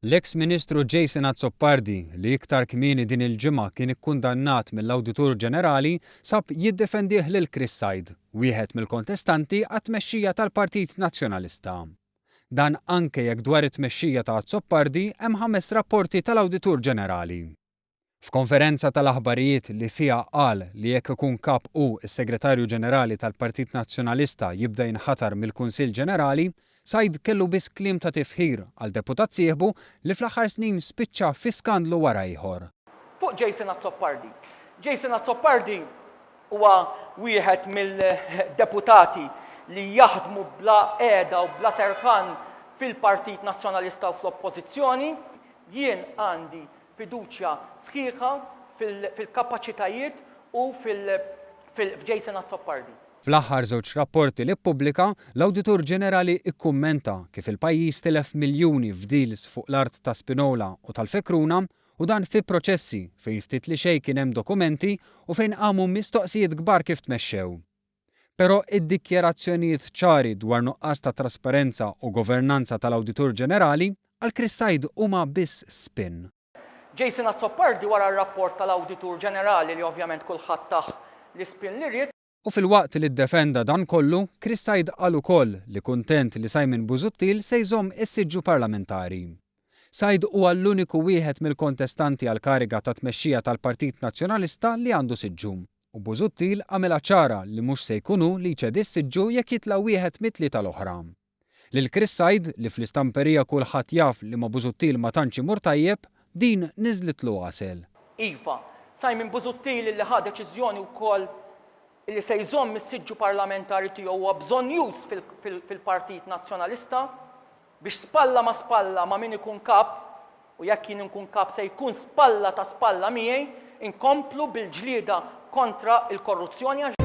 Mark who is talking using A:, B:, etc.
A: L-eks Ministru Jason Azzopardi, li iktar kmieni din il-ġimgħa kien ikkundannat mill-Awditur Ġenerali, sab jiddefendih lil Chris Said, wieħed mill-kontestanti għat-tmexxija tal-Partit Nazzjonalista. Dan anke jekk dwar it-tmexxija ta' Azzopardi hemm ħames rapporti tal-Awditur Ġenerali. F'konferenza tal-aħbarijiet li fiha qal li jekk ikun Kap hu s-Segretarju Ġenerali tal-Partit Nazzjonalista jibda jinħatar mill-Kunsill Ġenerali, Said kellu biss kliem ta' tifħir għal deputat sieħbu li fl-aħħar snin spiċċa fi skandlu wara ieħor.
B: Fuq Jason Azzopardi. Jason Azzopardi huwa wieħed mill-deputati li jaħdmu bla qiegħda u bla serħan fil-Partit Nazzjonalista u fl-Oppożizzjoni. Jien għandi fiduċja sħiħa fil-kapaċitajiet u f'Jason Azzopardi.
A: Fl-aħħar żewġ rapporti li ppubblika, l-Awditur Ġenerali kkummenta kif il-pajjiż tilef miljuni f'deals fuq l-art ta' Spinola u tal-Fekruna u dan fi proċessi fejn ftit li xejn kien hemm dokumenti u fejn qamu mistoqsijiet kbar kif tmexxew. Però id-dikjarazzjonijiet ċari dwar nuqqas ta' trasparenza u governanza tal-Awditur Ġenerali, għal Chris Said huma biss spin.
B: Jason Azzopardi wara r-rapport tal-Awditur Ġenerali li ovvjament kulħadd tah l-ispin li ried.
A: U filwaqt li ddefenda dan kollu, Chris Said qal ukoll li kuntent li Simon Busuttil se jżomm is-siġġu parlamentari. Said huwa l-uniku wieħed mill-kontestanti għall-kariga ta' tmexxija tal-Partit Nazzjonalista li għandu siġġu. U Busuttil għamilha ċara li mhux se jkun hu li jċedi s-siġġu jekk jitla' wieħed mit-tlieta l-oħra. Lil Chris Said, li fl-istamperija kulħadd jaf li ma' Busuttil ma tantx imur tajjeb, din niżlitlu għasel.
B: Iva, Simon Busuttil illi ħa deċiżjoni wkoll illi se jżomm is-siġġu parlamentari tiegħu huwa bżonnjuż fil-Partit Nazzjonalista biex spalla ma' spalla ma' min ikun kap, u jekk jien inkun kap se jkun spalla ta' spalla miegħi, inkomplu bil-ġlieda kontra l-korruzzjoni għax.